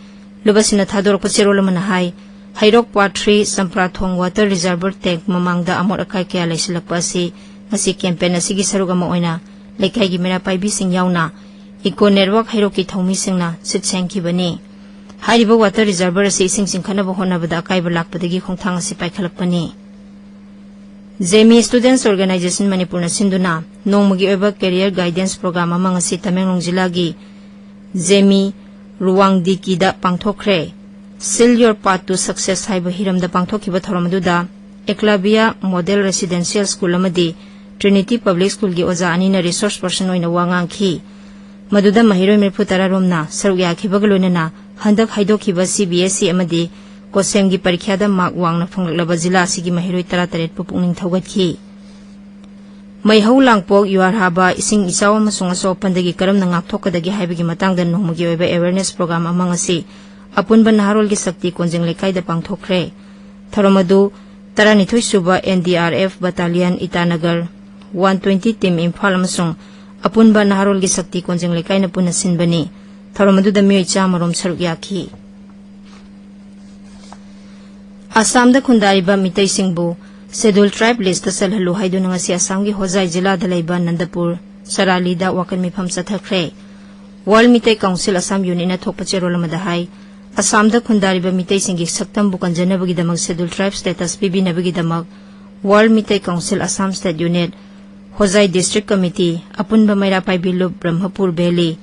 ꯂꯨꯞ ꯑꯁꯤꯅ ꯊꯥꯗꯣꯔꯛꯄ ꯆꯦꯔꯣꯜ ꯑꯃꯅ ꯍꯥꯏ, Heirok part three Champrathong water reservoir tank ꯃꯃꯥꯡꯗ ꯑꯃꯣꯠ ꯑꯀꯥꯏ ꯀꯌꯥ ꯂꯩꯁꯤꯜꯂꯛꯄ ꯑꯁꯤ ꯉꯁꯤ ꯀꯦꯝꯄꯦꯟ ꯑꯁꯤꯒꯤ ꯁꯔꯨꯛ ꯑꯃ ꯑꯣꯏꯅ ꯂꯩꯀꯥꯏꯒꯤ ꯃꯩꯔꯥ ꯄꯥꯏꯕꯤꯁꯤꯡ ꯌꯥꯎꯅ ꯏꯀꯣ ꯅꯦꯠꯋꯥꯔꯛ ꯍꯩꯔꯣꯛꯀꯤ ꯊꯧꯃꯤꯁꯤꯡꯅ ꯁꯤꯠ ꯁꯦꯡꯈꯤꯕꯅꯤ꯫ ꯍꯥꯏꯔꯤꯕ ꯋꯥꯇꯔ ꯔꯤꯖꯔꯚꯔ ꯑꯁꯤ ꯏꯁꯤꯡ ꯆꯤꯡꯈꯠꯅꯕ ꯍꯣꯠꯅꯕꯗ ꯑꯀꯥꯏꯕ ꯂꯥꯛꯄꯗꯒꯤ ꯈꯣꯡꯊꯥꯡ ꯑꯁꯤ ꯄꯥꯏꯈꯠꯂꯛꯄꯅꯤ꯫ ꯖꯦꯃꯤ ꯁ꯭ꯇꯨꯗꯦꯟꯠꯁ ꯑꯣꯔꯒꯅꯥꯏꯖꯦꯁꯟ ꯃꯅꯤꯄꯨꯔꯅ ꯁꯤꯟꯗꯨꯅ ꯅꯣꯡꯃꯒꯤ ꯑꯣꯏꯕ ꯀꯦꯔꯤꯌꯔ ꯒꯥꯏꯗꯦꯟꯁ ꯄ꯭ꯔꯣꯒ꯭ꯔꯥꯝ ꯑꯃ ꯉꯁꯤ ꯇꯃꯦꯡꯂꯣꯡ ꯖꯤꯂꯥꯒꯤ ꯖꯦꯃꯤ ꯔꯨꯋꯥꯡꯗꯤꯀꯤꯗ ꯄꯥꯡꯊꯣꯛꯈ꯭ꯔꯦ꯫ Seal Your Path to Success ꯍꯥꯏꯕ ꯍꯤꯔꯝꯗ ꯄꯥꯡꯊꯣꯛꯈꯤꯕ ꯊꯧꯔꯝ ꯑꯗꯨꯗ ꯑꯦꯀ꯭ꯂꯥꯕꯤꯌꯥ ꯃꯣꯗꯦꯜ ꯔꯦꯁꯤꯗꯦꯟꯁꯤꯌꯦꯜ ꯁ꯭ꯀꯨꯜ ꯑꯃꯗꯤ ꯇ꯭ꯔꯤꯅꯤꯇꯤ ꯄꯕ꯭ꯂꯤꯛ ꯁ꯭ꯀꯨꯜꯒꯤ ꯑꯣꯖꯥ ꯑꯅꯤꯅ ꯔꯤꯁꯣꯔꯁ ꯄꯔꯁꯟ ꯑꯣꯏꯅ ꯋꯥ ꯉꯥꯡꯈꯤ꯫ ꯃꯗꯨꯗ ꯃꯍꯩꯔꯣꯏ ꯃꯔꯤꯐꯨ ꯇꯔꯥ ꯔꯣꯝꯅ ꯁꯔꯨꯛ ꯌꯥꯈꯤꯕꯒ ꯂꯣꯏꯅꯅ ꯍꯟꯗꯛ ꯍꯥꯏꯗꯣꯛꯈꯤꯕ ꯁꯤ ꯕꯤ ꯑꯦꯁ ꯏ ꯑꯃꯗꯤ ꯀꯣꯁꯦꯝꯒꯤ ꯄꯔꯤꯈ꯭ꯌꯥꯗ ꯃꯥꯔꯛ ꯋꯥꯡꯅ ꯐꯪꯂꯛꯂꯕ ꯖꯤꯂꯥ ꯑꯁꯤꯒꯤ ꯃꯍꯩꯔꯣꯏ ꯇꯔꯥꯇꯔꯦꯠꯄꯨ ꯄꯨꯛꯅꯤꯡ ꯊꯧꯒꯠꯈꯤ꯫ ꯃꯩꯍꯧ ꯂꯥꯡꯄꯣꯛ, ꯌꯨꯍꯥꯔ ꯍꯥꯕ, ꯏꯁꯤꯡ ꯏꯆꯥꯎ ꯑꯃꯁꯨꯡ ꯑꯁꯣꯛ ꯑꯄꯟꯗꯒꯤ ꯀꯔꯝꯅ ꯉꯥꯛꯊꯣꯛꯀꯗꯒꯦ ꯍꯥꯏꯕꯒꯤ ꯃꯇꯥꯡꯗ ꯅꯣꯡꯃꯒꯤ ꯑꯣꯏꯕ ꯑꯦꯋꯦꯔꯅꯦꯁ ꯄ꯭ꯔꯣꯒ꯭ꯔꯥꯝ ꯑꯃ ꯉꯁꯤ ꯑꯄꯨꯟꯕ ꯅꯍꯥꯔꯣꯜꯒꯤ ꯁꯛꯇꯤ ꯀꯣꯟꯖꯦꯡ ꯂꯩꯀꯥꯏꯗ ꯄꯥꯡꯊꯣꯛꯈ꯭ꯔꯦ꯫ ꯊꯧꯔꯝ ꯑꯗꯨ ꯇꯔꯥꯅꯤꯊꯣꯏ ꯁꯨꯕ N D R F Battalion Itanagar, one twenty Team Imphal ꯑꯃꯁꯨꯡ ꯑꯄꯨꯟꯕ ꯅꯍꯥꯔꯣꯜꯒꯤ ꯁꯛꯇꯤ ꯀꯣꯟꯖꯦꯡ ꯂꯩꯀꯥꯏꯅ ꯄꯨꯟꯅ ꯁꯤꯟꯕꯅꯤ꯫ ꯊꯧꯔꯝ ꯑꯗꯨꯗ ꯃꯤꯑꯣꯏ ꯆꯥꯝꯃ ꯔꯣꯝ ꯁꯔꯨꯛ ꯌꯥꯈꯤ꯫ ꯑꯁꯥꯝꯗ ꯈꯨꯟꯗꯥꯔꯤꯕ ꯃꯤꯇꯩꯁꯤꯡꯕꯨ Scheduled Tribe list ꯆꯜꯍꯜꯂꯨ ꯍꯥꯏꯗꯨꯅ ꯉꯁꯤ ꯑꯁꯥꯝꯒꯤ ꯍꯣꯖꯥꯏ ꯖꯤꯂꯥꯗ ꯂꯩꯕ ꯅꯟꯗꯄꯨꯔ ꯆꯔꯥꯂꯤꯗ ꯋꯥꯀꯠ ꯃꯤꯐꯝ ꯆꯠꯊꯈ꯭ꯔꯦ꯫ World Meitei Council Assam Unit ꯅ ꯊꯣꯛꯄ ꯆꯦꯔꯣꯜ ꯑꯃꯗ ꯍꯥꯏ, ꯑꯁꯥꯝꯗ ꯈꯨꯟꯗꯥꯔꯤꯕ ꯃꯤꯇꯩꯁꯤꯡꯒꯤ ꯁꯛꯇꯝꯕꯨ ꯀꯟꯖꯅꯕꯒꯤꯗꯃꯛ Scheduled Tribe status ꯄꯤꯕꯤꯅꯕꯒꯤꯗꯃꯛ World Meitei Council Assam State Unit, ꯍꯣꯖꯥꯏ District Committee, ꯑꯄꯨꯟꯕ ꯃꯩꯔꯥ ꯄꯥꯏꯕꯤ ꯂꯨꯞ Brahmapur Valley,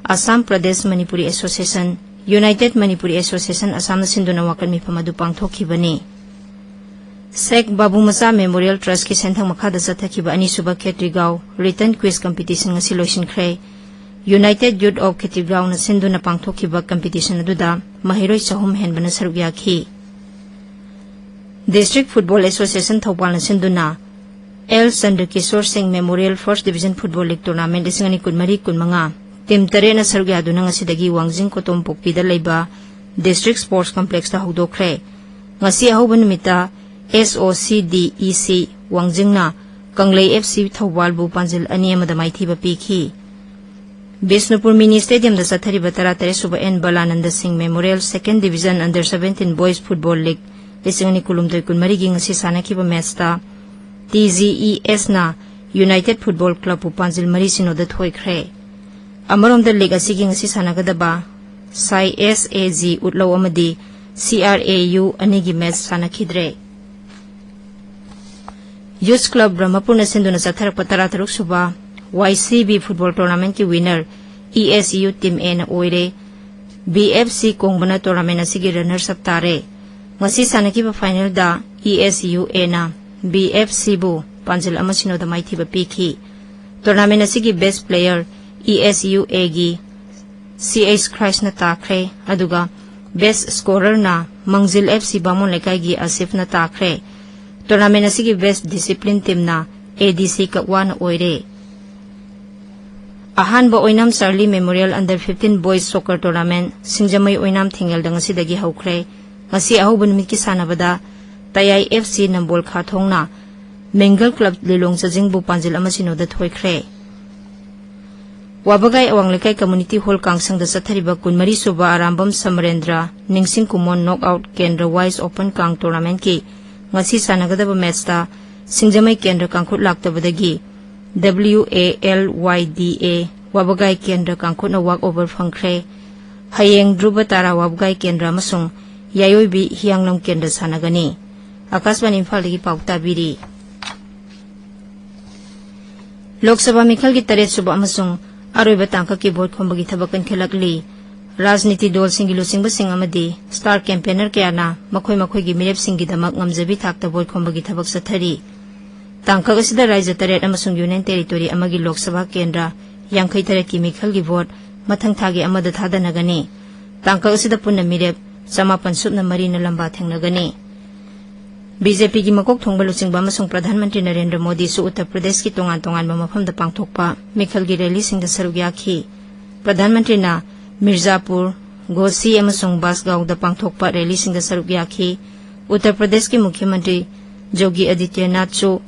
Assam Pradesh Manipuri Association, United Manipuri Association Assam ꯅ ꯁꯤꯟꯗꯨꯅ ꯋꯥꯀꯠ ꯃꯤꯐꯝ ꯑꯗꯨ ꯄꯥꯡꯊꯣꯛꯈꯤꯕꯅꯤ꯫ ꯁꯦꯈ ꯕꯥꯕꯨ ꯃꯆꯥ Memorial Trust ꯀꯤ ꯁꯦꯟꯊꯪ ꯃꯈꯥꯗ ꯆꯠꯊꯈꯤꯕ ꯑꯅꯤꯁꯨꯕ ꯈꯦꯇ꯭ꯔꯤꯒꯥꯎ Written Quiz Competition ꯉꯁꯤ ꯂꯣꯏꯁꯤꯟꯈ꯭ꯔꯦ꯫ United Youth of ꯈꯦꯇ꯭ꯔꯤꯒꯥꯎ ꯅ ꯁꯤꯟꯗꯨꯅ ꯄꯥꯡꯊꯣꯛꯈꯤꯕ competition ꯑꯗꯨꯗ ꯃꯍꯩꯔꯣꯏ ꯆꯍꯨꯝ ꯍꯦꯟꯕꯅ ꯁꯔꯨꯛ ꯌꯥꯈꯤ꯫ District Football Association ꯊꯧꯕꯥꯜꯅ ꯁꯤꯟꯗꯨꯅ L Chandrakishore Singh Memorial First Division Football League Tournament ꯂꯤꯁꯤꯡ ꯑꯅꯤ ꯀꯨꯟꯃꯔꯤ ꯀꯨꯟꯃꯉꯥ team ꯇꯔꯦꯠꯅ ꯁꯔꯨꯛ ꯌꯥꯗꯨꯅ ꯉꯁꯤꯗꯒꯤ ꯋꯥꯡꯖꯤꯡ ꯀꯣꯇꯣꯝꯄꯣꯛꯄꯤꯗ ꯂꯩꯕ District Sports Complex ꯇ ꯍꯧꯗꯣꯛꯈ꯭ꯔꯦ꯫ ꯉꯁꯤ ꯑꯍꯧꯕ ꯅꯨꯃꯤꯠꯇ S O C D E C ꯋꯥꯡꯖꯤꯡꯅ ꯀꯪꯂꯩ F C ꯊꯧꯕꯥꯜꯕꯨ ꯄꯥꯟꯖꯤꯜ ꯑꯅꯤ ꯑꯃꯗ ꯃꯥꯏꯊꯤꯕ ꯄꯤꯈꯤ꯫ ꯕꯤꯁꯅꯨꯄꯨꯔ Mini Stadium ꯗ ꯆꯠꯊꯔꯤꯕ ꯇꯔꯥꯇꯔꯦꯠ ꯁꯨꯕ N Balananda Singh Memorial Second Division Under seventeen Boys Football League ꯂꯤꯁꯤꯡ ꯑꯅꯤ ꯀꯨꯟꯍꯨꯝꯗꯣꯏ ꯀꯨꯟꯃꯔꯤꯒꯤ ꯉꯁꯤ ꯁꯥꯟꯅꯈꯤꯕ match ꯇ T G E S ꯅ United Football Club ꯄꯨ ꯄꯥꯟꯖꯤꯜ ꯃꯔꯤ ꯁꯤꯅꯣꯗ ꯊꯣꯏꯈ꯭ꯔꯦ꯫ ꯑꯃꯔꯣꯝꯗ league ꯑꯁꯤꯒꯤ ꯉꯁꯤ ꯁꯥꯟꯅꯒꯗꯕ ꯁꯥꯏ S A G ꯎꯠꯂꯧ ꯑꯃꯗꯤ C R A U ꯑꯅꯤꯒꯤ match ꯁꯥꯟꯅꯈꯤꯗ꯭ꯔꯦ꯫ Youth Club ꯕ꯭ꯔꯍꯃꯄꯨꯔꯅ ꯁꯤꯟꯗꯨꯅ ꯆꯠꯊꯔꯛꯄ ꯇꯔꯥꯇꯔꯨꯛ ꯁꯨꯕ Y C B Football Tournament ꯀꯤ winner E S U Team A ꯅ ꯑꯣꯏꯔꯦ꯫ B F C ꯀꯣꯡꯕꯅ tournament ꯑꯁꯤꯒꯤ runners up ꯇꯥꯔꯦ꯫ ꯉꯁꯤ ꯁꯥꯟꯅꯈꯤꯕ final the E S U A ꯅ B F C ꯕꯨ ꯄꯥꯟꯖꯤꯜ ꯑꯃ ꯁꯤꯅꯣꯗ ꯃꯥꯏꯊꯤꯕ ꯄꯤꯈꯤ꯫ Tournament ꯑꯁꯤꯒꯤ best player E S U A ꯒꯤ C H ꯈ꯭ꯔꯥꯏꯁꯅ ꯇꯥꯈ꯭ꯔꯦ, ꯑꯗꯨꯒ best scorer ꯅ ꯃꯪꯖꯤꯜ F C ꯕꯥꯃꯣꯟ ꯂꯩꯀꯥꯏꯒꯤ ꯑꯁꯤꯐꯅ ꯇꯥꯈ꯭ꯔꯦ꯫ Tournament ꯑꯁꯤꯒꯤ best discipline team ꯅ A D C ꯀꯛꯋꯥꯅ ꯑꯣꯏꯔꯦ꯫ ꯑꯍꯥꯟꯕ Oinam Charlie memorial under fifteen boys soccer tournament ꯁꯤꯡꯖꯃꯩ ꯑꯣꯏꯅꯥꯝ ꯊꯦꯡꯉꯦꯜꯗ ꯉꯁꯤꯗꯒꯤ ꯍꯧꯈ꯭ꯔꯦ꯫ ꯉꯁꯤ ꯑꯍꯧꯕ ꯅꯨꯃꯤꯠꯀꯤ ꯁꯥꯟꯅꯕꯗ ꯇꯌꯥꯏ ꯑꯦꯐ ꯁꯤ ꯅꯝꯕꯣꯜ ꯈꯥꯊꯣꯡꯅ ꯃꯦꯡꯒꯜ ꯀ꯭ꯂꯕ ꯂꯤꯂꯣꯡ ꯆꯥꯖꯤꯡꯕꯨ ꯄꯥꯟꯖꯤꯜ ꯑꯃ ꯁꯤꯅꯣꯗ ꯊꯣꯏꯈ꯭ꯔꯦ꯫ ꯋꯥꯕꯒꯥꯏ ꯑꯋꯥꯡ ꯂꯩꯀꯥꯏ ꯀꯝꯃꯨꯅꯤꯇꯤ ꯍꯣꯜ ꯀꯥꯡꯁꯪꯗ ꯆꯠꯊꯔꯤꯕ ꯀꯨꯟꯃꯔꯤ ꯁꯨꯕ ꯑꯔꯥꯝꯕꯝ ꯁꯃꯔꯦꯟꯗ꯭ꯔ ꯅꯤꯡꯁꯤꯡ ꯀꯨꯃꯣꯟ ꯅꯣꯛ ꯑꯥꯎꯠ ꯀꯦꯟꯗ꯭ꯔ ꯋꯥꯏꯁ ꯑꯣꯄꯟ ꯀꯥꯡ ꯇꯣꯔꯅꯥꯃꯦꯟꯠꯀꯤ ꯉꯁꯤ ꯁꯥꯟꯅꯒꯗꯕ ꯃꯦꯠꯆꯇ ꯁꯤꯡꯖꯃꯩ ꯀꯦꯟꯗ꯭ꯔ ꯀꯥꯡꯈꯨꯠ ꯂꯥꯛꯇꯕꯗꯒꯤ ꯗꯕ꯭ꯂꯤꯎ ꯑꯦ ꯑꯦꯜ ꯋꯥꯏ ꯗꯤ ꯑꯦ ꯋꯥꯕꯒꯥꯏ ꯀꯦꯟꯗ꯭ꯔ ꯀꯥꯡꯈꯨꯠꯅ ꯋꯥꯛ ꯑꯣꯚꯔ ꯐꯪꯈ꯭ꯔꯦ꯫ ꯍꯌꯦꯡ ꯙ꯭ꯔꯨꯕ ꯇꯥꯔꯥ ꯋꯥꯕꯒꯥꯏ ꯀꯦꯟꯗ꯭ꯔ ꯑꯃꯁꯨꯡ ꯌꯥꯏꯑꯣꯏꯕꯤ ꯍꯤꯌꯥꯡꯂꯝ ꯀꯦꯟꯗ꯭ꯔ ꯁꯥꯟꯅꯒꯅꯤ꯫ ꯑꯀꯥꯁꯕꯥꯅꯤ ꯏꯝꯐꯥꯜꯗꯒꯤ ꯄꯥꯎ ꯇꯥꯕꯤꯔꯤ꯫ ꯂꯣꯛ ꯁꯚꯥ ꯃꯤꯈꯜꯒꯤ ꯇꯔꯦꯠ ꯁꯨꯕ ꯑꯃꯁꯨꯡ ꯑꯔꯣꯏꯕ ꯇꯥꯡꯀꯛꯀꯤ ꯚꯣꯠ ꯈꯣꯝꯕꯒꯤ ꯊꯕꯛ ꯀꯟꯈꯠꯂꯛꯂꯤ꯫ ꯔꯥꯖꯅꯤꯇꯤ ꯗꯜꯁꯤꯡꯒꯤ ꯂꯨꯆꯤꯡꯕꯁꯤꯡ ꯑꯃꯗꯤ ꯁ꯭ꯇꯥꯔ ꯀꯦꯝꯄꯦꯅꯔ ꯀꯌꯥꯅ ꯃꯈꯣꯏ ꯃꯈꯣꯏꯒꯤ ꯃꯤꯔꯦꯞꯁꯤꯡꯒꯤꯗꯃꯛ ꯉꯝꯖꯕꯤ ꯊꯥꯛꯇ ꯚꯣꯠ ꯈꯣꯝꯕꯒꯤ ꯊꯕꯛ ꯆꯠꯊꯔꯤ꯫ ꯇꯥꯡꯀꯛ ꯑꯁꯤꯗ ꯔꯥꯖ꯭ꯌ ꯇꯔꯦꯠ ꯑꯃꯁꯨꯡ ꯌꯨꯅꯤꯌꯟ ꯇꯦꯔꯤꯇꯣꯔꯤ ꯑꯃꯒꯤ ꯂꯣꯛ ꯁꯚꯥ ꯀꯦꯟꯗ꯭ꯔ ꯌꯥꯡꯈꯩ ꯇꯔꯦꯠꯀꯤ ꯃꯤꯈꯜꯒꯤ ꯚꯣꯠ ꯃꯊꯪ ꯊꯥꯒꯤ ꯑꯃꯗ ꯊꯥꯗꯅꯒꯅꯤ꯫ ꯇꯥꯡꯀꯛ ꯑꯁꯤꯗ ꯄꯨꯟꯅ ꯃꯤꯔꯦꯞ ꯆꯃꯥꯄꯟ ꯁꯨꯞꯅ ꯃꯔꯤꯅ ꯂꯝꯕꯥ ꯊꯦꯡꯅꯒꯅꯤ꯫ ꯕꯤ ꯖꯦ ꯄꯤꯒꯤ ꯃꯀꯣꯛ ꯊꯣꯡꯕ ꯂꯨꯆꯤꯡꯕ ꯑꯃꯁꯨꯡ ꯄ꯭ꯔꯙꯥꯟ ꯃꯟꯇ꯭ꯔꯤ ꯅꯔꯦꯟꯗ꯭ꯔ ꯃꯣꯗꯤꯁꯨ ꯎꯠꯇꯔ ꯄ꯭ꯔꯗꯦꯁꯀꯤ ꯇꯣꯉꯥꯟ ꯇꯣꯉꯥꯟꯕ ꯃꯐꯝꯗ ꯄꯥꯡꯊꯣꯛꯄ ꯃꯤꯈꯜꯒꯤ ꯔꯦꯂꯤꯁꯤꯡꯗ ꯁꯔꯨꯛ ꯌꯥꯈꯤ꯫ ꯄ꯭ꯔꯙꯥꯟ ꯃꯟꯇ꯭ꯔꯤꯅ ꯃꯤꯔꯖꯥꯄꯨꯔ, ꯒꯣꯁꯤ ꯑꯃꯁꯨꯡ ꯕꯥꯁꯒꯥꯎꯗ ꯄꯥꯡꯊꯣꯛꯄ ꯔꯦꯂꯤꯁꯤꯡꯗ ꯁꯔꯨꯛ ꯌꯥꯈꯤ꯫ ꯎꯠꯇꯔ ꯄ꯭ꯔꯗꯦꯁꯀꯤ ꯃꯨꯈ꯭ꯌ ꯃꯟꯇ꯭ꯔꯤ ꯖꯣꯒꯤ ꯑꯗꯤꯇ꯭ꯌꯅꯥꯊꯁꯨ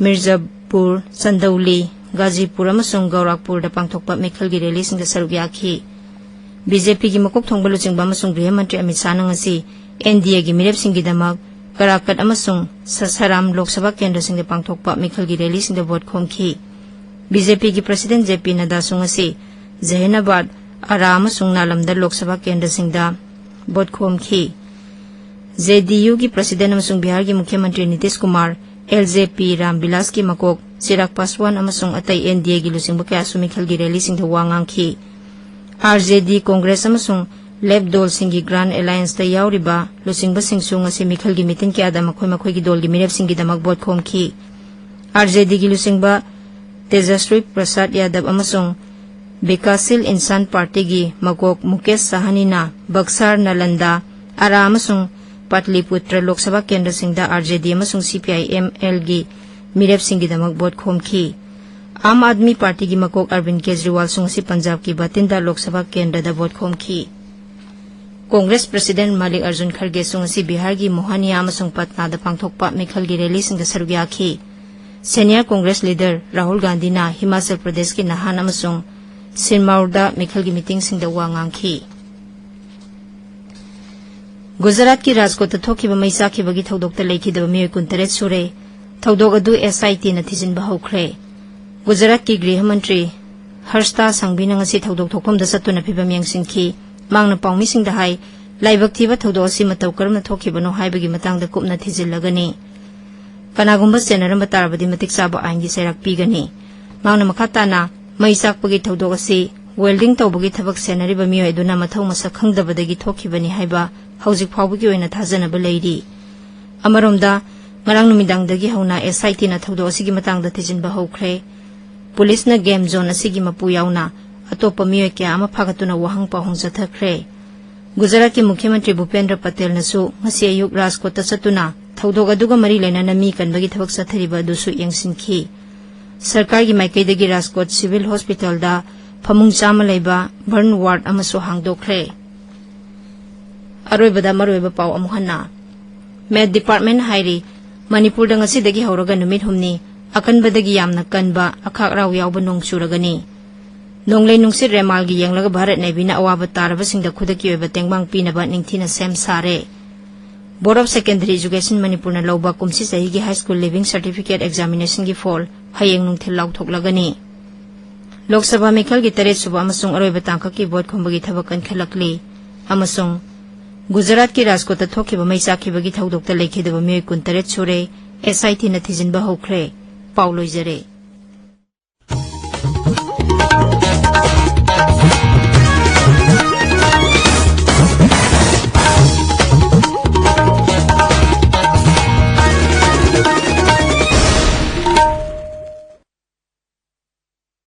ꯃꯤꯔꯖꯥꯄꯨꯔ, ꯆꯟꯗꯧꯂꯤ, ꯒꯥꯖꯤꯄꯨꯔ ꯑꯃꯁꯨꯡ ꯒꯧꯔꯥꯈꯄꯨꯔꯗ ꯄꯥꯡꯊꯣꯛꯄ ꯃꯤꯈꯜꯒꯤ ꯔꯦꯂꯤꯁꯤꯡꯗ ꯁꯔꯨꯛ ꯌꯥꯈꯤ꯫ ꯕꯤ ꯖꯦ ꯄꯤꯒꯤ ꯃꯀꯣꯛ ꯊꯣꯡꯕ ꯂꯨꯆꯤꯡꯕ ꯑꯃꯁꯨꯡ ꯒ꯭ꯔꯤꯍ ꯃꯟꯇ꯭ꯔꯤ ꯑꯃꯤꯠ ꯁꯥꯍꯅ ꯉꯁꯤ ꯑꯦꯟ ꯗꯤ ꯑꯦꯒꯤ ꯃꯤꯔꯦꯞꯁꯤꯡꯒꯤꯗꯃꯛ ꯀꯔꯥꯀꯠ ꯑꯃꯁꯨꯡ ꯁꯁꯥꯔꯥꯝ ꯂꯣꯛ ꯁꯚꯥ ꯀꯦꯟꯗ꯭ꯔꯁꯤꯡꯗ ꯄꯥꯡꯊꯣꯛꯄ ꯃꯤꯈꯜꯒꯤ ꯔꯦꯂꯤꯁꯤꯡꯗ ꯚꯣꯠ ꯈꯣꯝꯈꯤ꯫ ꯕꯤ ꯖꯦ ꯄꯤꯒꯤ ꯄ꯭ꯔꯁꯤꯗꯦꯟ ꯖꯦ ꯄꯤ ꯅꯗ꯭ꯗꯥꯁꯨ ꯉꯁꯤ ꯖꯦꯍꯦꯅꯥꯕꯥꯗ, ꯑꯔꯥ ꯑꯃꯁꯨꯡ ꯅꯥꯂꯝꯗ ꯂꯣꯛ ꯁꯚꯥ ꯀꯦꯟꯗ꯭ꯔꯁꯤꯡꯗ ꯚꯣꯠ ꯈꯣꯝꯈꯤ꯫ ꯖꯦ ꯗꯤ ꯌꯨꯒꯤ ꯄ꯭ꯔꯁꯤꯗꯦꯟ ꯑꯃꯁꯨꯡ ꯕꯤꯍꯥꯔꯒꯤ ꯃꯨꯈ꯭ꯌ ꯃꯟꯇ꯭ꯔꯤ ꯅꯤꯇꯤꯁ ꯀꯨꯃꯥꯔ, ꯑꯦꯜ ꯖꯦ ꯄꯤ, ꯔꯥꯝ ꯕꯤꯂꯥꯁꯀꯤ ꯃꯀꯣꯛ ꯆꯤꯔꯥꯒ ꯄꯥꯁꯋꯥꯟ ꯑꯃꯁꯨꯡ ꯑꯇꯩ ꯑꯦꯟ ꯗꯤ ꯑꯦꯒꯤ ꯂꯨꯆꯤꯡꯕ ꯀꯌꯥꯁꯨ ꯃꯤꯈꯜꯒꯤ ꯔꯦꯂꯤꯁꯤꯡꯗ ꯋꯥ ꯉꯥꯡꯈꯤ꯫ ꯑꯥꯔ ꯖꯦ ꯗꯤ, ꯀꯣꯡꯒ꯭ꯔꯦꯁ ꯑꯃꯁꯨꯡ ꯂꯦꯐ ꯗꯣꯜꯁꯤꯡꯒꯤ ꯒ꯭ꯔꯥꯟꯗ ꯑꯦꯂꯥꯏꯟꯁꯇ ꯌꯥꯎꯔꯤꯕ ꯂꯨꯆꯤꯡꯕꯁꯤꯡꯁꯨ ꯉꯁꯤ ꯃꯤꯈꯜꯒꯤ ꯃꯤꯇꯤꯟ ꯀꯌꯥꯗ ꯃꯈꯣꯏ ꯃꯈꯣꯏꯒꯤ ꯗꯣꯜꯒꯤ ꯃꯤꯔꯦꯞꯁꯤꯡꯒꯤꯗꯃꯛ ꯚꯣꯠ ꯈꯣꯝꯈꯤ꯫ ꯑꯥꯔ ꯖꯦ ꯗꯤꯒꯤ ꯂꯨꯆꯤꯡꯕ ꯇꯦꯖꯁ꯭ꯔꯤ ꯄ꯭ꯔꯁꯥꯗ ꯌꯥꯗꯕ ꯑꯃꯁꯨꯡ ꯕꯤꯀꯥꯁꯁꯤꯜ ꯏꯟꯁꯥꯟ ꯄꯥꯔꯇꯤꯒꯤ ꯃꯀꯣꯛ ꯃꯨꯀꯦꯁ ꯁꯥꯍꯅꯤꯅ ꯕꯛꯁꯥꯔ, ꯅꯥꯂꯟꯗꯥ, ꯑꯔꯥ ꯑꯃꯁꯨꯡ ꯄꯥꯇꯂꯤꯄꯨꯇ꯭ꯔ Lok Sabha ꯀꯦꯟꯗ꯭ꯔꯁꯤꯡꯗ R J D ꯑꯃꯁꯨꯡ ꯁꯤ ꯄꯤ ꯑꯥꯏ ꯑꯦꯝ ꯑꯦꯜꯒꯤ ꯃꯤꯔꯦꯞꯁꯤꯡꯒꯤꯗꯃꯛ ꯚꯣꯠ ꯈꯣꯝꯈꯤ꯫ ꯑꯥꯝ ꯑꯥꯗꯃꯤ ꯄꯥꯔꯇꯤꯒꯤ ꯃꯀꯣꯛ ꯑꯔꯕꯤꯟ ꯀꯦꯖꯔꯤꯋꯥꯜꯁꯨ ꯉꯁꯤ ꯄꯟꯖꯥꯕꯀꯤ ꯕꯥꯇꯤꯟꯗꯥ ꯂꯣꯛ ꯁꯚꯥ ꯀꯦꯟꯗ꯭ꯔꯗ ꯚꯣꯠ ꯈꯣꯝꯈꯤ꯫ ꯀꯣꯡꯒ꯭ꯔꯦꯁ ꯄ꯭ꯔꯁꯤꯗꯦꯟꯠ ꯃꯥꯂꯤꯛ ꯑꯔꯖꯨꯟ ꯈꯔꯒꯦꯁꯨ ꯉꯁꯤ ꯕꯤꯍꯥꯔꯒꯤ ꯃꯣꯍꯥꯅꯤꯌꯥ ꯑꯃꯁꯨꯡ ꯄꯠꯅꯥꯗ ꯄꯥꯡꯊꯣꯛꯄ ꯃꯤꯈꯜꯒꯤ ꯔꯦꯂꯤꯁꯤꯡꯗ ꯁꯔꯨꯛ ꯌꯥꯈꯤ꯫ ꯁꯦꯅꯤꯌꯔ ꯀꯣꯡꯒ꯭ꯔꯦꯁ ꯂꯤꯗꯔ ꯔꯥꯍꯨꯜ ꯒꯥꯟꯙꯤꯅ ꯍꯤꯃꯥꯆꯜ ꯄ꯭ꯔꯗꯦꯁꯀꯤ ꯅꯍꯥꯟ ꯑꯃꯁꯨꯡ ꯁꯤꯔꯃꯥꯎꯔꯗ ꯃꯤꯈꯜꯒꯤ ꯃꯤꯇꯤꯡꯁꯤꯡꯗ ꯋꯥ ꯉꯥꯡꯈꯤ꯫ ꯒꯨꯖꯔꯥꯠꯀꯤ ꯔꯥꯖꯀꯣꯠꯇ ꯊꯣꯛꯈꯤꯕ ꯃꯩ ꯆꯥꯛꯈꯤꯕꯒꯤ ꯊꯧꯗꯣꯛꯇ ꯂꯩꯈꯤꯗꯕ ꯃꯤꯑꯣꯏ ꯀꯨꯟꯇꯔꯦꯠ ꯁꯨꯔꯦ꯫ ꯊꯧꯗꯣꯛ ꯑꯗꯨ ꯑꯦꯁ ꯑꯥꯏ ꯇꯤꯅ ꯊꯤꯖꯤꯟꯕ ꯍꯧꯈ꯭ꯔꯦ꯫ ꯒꯨꯖꯔꯥꯠꯀꯤ ꯒ꯭ꯔꯤꯍ ꯃꯟꯇ꯭ꯔꯤ ꯍꯔꯁꯇꯥ ꯁꯪꯕꯤꯅ ꯉꯁꯤ ꯊꯧꯗꯣꯛ ꯊꯣꯛꯐꯝꯗ ꯆꯠꯇꯨꯅ ꯐꯤꯚꯝ ꯌꯦꯡꯁꯤꯟꯈꯤ꯫ ꯃꯍꯥꯛꯅ ꯄꯥꯎꯃꯤꯁꯤꯡꯗ ꯍꯥꯏ, ꯂꯥꯏꯕꯛ ꯊꯤꯕ ꯊꯧꯗꯣꯛ ꯑꯁꯤ ꯃꯇꯧ ꯀꯔꯝꯅ ꯊꯣꯛꯈꯤꯕꯅꯣ ꯍꯥꯏꯕꯒꯤ ꯃꯇꯥꯡꯗ ꯀꯨꯞꯅ ꯊꯤꯖꯤꯜꯂꯒꯅꯤ꯫ ꯀꯅꯥꯒꯨꯝꯕ ꯆꯦꯟꯅꯔꯝꯕ ꯇꯥꯔꯕꯗꯤ ꯃꯇꯤꯛ ꯆꯥꯕ ꯑꯥꯏꯟꯒꯤ ꯆꯩꯔꯥꯛ ꯄꯤꯒꯅꯤ꯫ ꯃꯍꯥꯛꯅ ꯃꯈꯥ ꯇꯥꯅ ꯃꯩ ꯆꯥꯛꯄꯒꯤ ꯊꯧꯗꯣꯛ ꯑꯁꯤ welding ꯇꯧꯕꯒꯤ ꯊꯕꯛ ꯁꯦꯟꯅꯔꯤꯕ ꯃꯤꯑꯣꯏ ꯑꯗꯨꯅ ꯃꯊꯧ ꯃꯁꯛ ꯈꯪꯗꯕꯗꯒꯤ ꯊꯣꯛꯈꯤꯕꯅꯤ ꯍꯥꯏꯕ ꯍꯧꯖꯤꯛ ꯐꯥꯎꯕꯒꯤ ꯑꯣꯏꯅ ꯊꯥꯖꯅꯕ ꯂꯩꯔꯤ꯫ ꯑꯃꯔꯣꯝꯗ, ꯉꯔꯥꯡ ꯅꯨꯃꯤꯗꯥꯡꯗꯒꯤ ꯍꯧꯅ ꯑꯦꯁ ꯑꯥꯏ ꯇꯤꯅ ꯊꯧꯗꯣꯛ ꯑꯁꯤꯒꯤ ꯃꯇꯥꯡꯗ ꯊꯤꯖꯤꯟꯕ ꯍꯧꯈ꯭ꯔꯦ꯫ ꯄꯨꯂꯤꯁꯅ ꯒꯦꯝ ꯖꯣꯟ ꯑꯁꯤꯒꯤ ꯃꯄꯨ ꯌꯥꯎꯅ ꯑꯇꯣꯞꯄ ꯃꯤꯑꯣꯏ ꯀꯌꯥ ꯑꯃ ꯐꯥꯒꯠꯇꯨꯅ ꯋꯥꯍꯪ ꯄꯥꯎꯍꯪ ꯆꯠꯊꯈ꯭ꯔꯦ꯫ ꯒꯨꯖꯔꯥꯠꯀꯤ ꯃꯨꯈ꯭ꯌ ꯃꯟꯇ꯭ꯔꯤ ꯚꯨꯄꯦꯟꯗ꯭ꯔ ꯄꯇꯦꯜꯅꯁꯨ ꯉꯁꯤ ꯑꯌꯨꯛ ꯔꯥꯖꯀꯣꯠꯇ ꯆꯠꯇꯨꯅ ꯊꯧꯗꯣꯛ ꯑꯗꯨꯒ ꯃꯔꯤ ꯂꯩꯅꯅ ꯃꯤ ꯀꯟꯕꯒꯤ ꯊꯕꯛ ꯆꯠꯊꯔꯤꯕ ꯑꯗꯨꯁꯨ ꯌꯦꯡꯁꯤꯟꯈꯤ꯫ ꯁꯔꯀꯥꯔꯒꯤ ꯃꯥꯏꯀꯩꯗꯒꯤ ꯔꯥꯖꯀꯣꯠ ꯁꯤꯚꯤꯜ ꯍꯣꯁꯄꯤꯇꯥꯜꯗ ꯐꯃꯨꯡ ꯆꯥꯝꯃ ꯂꯩꯕ ꯕꯔꯟ ꯋꯥꯔꯗ ꯑꯃꯁꯨ ꯍꯥꯡꯗꯣꯛꯈ꯭ꯔꯦ꯫ ꯑꯔꯣꯏꯕꯗ ꯃꯔꯨꯑꯣꯏꯕ ꯄꯥꯎ ꯑꯃꯨꯛ ꯍꯟꯅ꯫ ꯃꯦꯠ ꯗꯤꯄꯥꯔꯠꯃꯦꯟꯠ ꯍꯥꯏꯔꯤ, ꯃꯅꯤꯄꯨꯔꯗ ꯉꯁꯤꯗꯒꯤ ꯍꯧꯔꯒ ꯅꯨꯃꯤꯠ ꯍꯨꯝꯅꯤ ꯑꯀꯟꯕꯗꯒꯤ ꯌꯥꯝꯅ ꯀꯟꯕ ꯑꯈꯥꯛ ꯑꯔꯥꯎ ꯌꯥꯎꯕ ꯅꯣꯡ ꯆꯨꯔꯒꯅꯤ꯫ ꯅꯣꯡꯂꯩ ꯅꯨꯡꯁꯤꯠ ꯔꯦꯃꯥꯜꯒꯤ ꯌꯦꯡꯂꯒ ꯚꯥꯔꯠ ꯅꯦꯚꯤꯅ ꯑꯋꯥꯕ ꯇꯥꯔꯕꯁꯤꯡꯗ ꯈꯨꯗꯛꯀꯤ ꯑꯣꯏꯕ ꯇꯦꯡꯕꯥꯡ ꯄꯤꯅꯕ ꯅꯤꯡꯊꯤꯅ ꯁꯦꯝ ꯁꯥꯔꯦ꯫ Board of Secondary Education ꯃꯅꯤꯄꯨꯔꯅ ꯂꯧꯕ ꯀꯨꯝꯁꯤ ꯆꯍꯤꯒꯤ High School Leaving Certificate Examination ꯒꯤ ꯐꯣꯜ ꯍꯌꯦꯡ ꯅꯨꯡꯊꯤꯜ ꯂꯥꯎꯊꯣꯛꯂꯒꯅꯤ꯫ ꯂꯣꯛ ꯁꯚꯥ ꯃꯤꯈꯜꯒꯤ ꯇꯔꯦꯠ ꯁꯨꯕ ꯑꯃꯁꯨꯡ ꯑꯔꯣꯏꯕ ꯇꯥꯡꯀꯛꯀꯤ ꯚꯣꯠ ꯈꯣꯝꯕꯒꯤ ꯊꯕꯛ ꯀꯟꯈꯠꯂꯛꯂꯤ꯫ ꯑꯃꯁꯨꯡ ꯒꯨꯖꯔꯥꯠꯀꯤ ꯔꯥꯖꯀꯣꯠꯇ ꯊꯣꯛꯈꯤꯕ ꯃꯩ ꯆꯥꯛꯈꯤꯕꯒꯤ ꯊꯧꯗꯣꯛꯇ ꯂꯩꯈꯤꯗꯕ ꯃꯤꯑꯣꯏ ꯀꯨꯟꯇꯔꯦꯠ ꯁꯨꯔꯦ꯫ ꯑꯦꯁ ꯑꯥꯏ ꯇꯤꯅ ꯊꯤꯖꯤꯟꯕ ꯍꯧꯈ꯭ꯔꯦ꯫ ꯄꯥꯎ ꯂꯣꯏꯖꯔꯦ꯫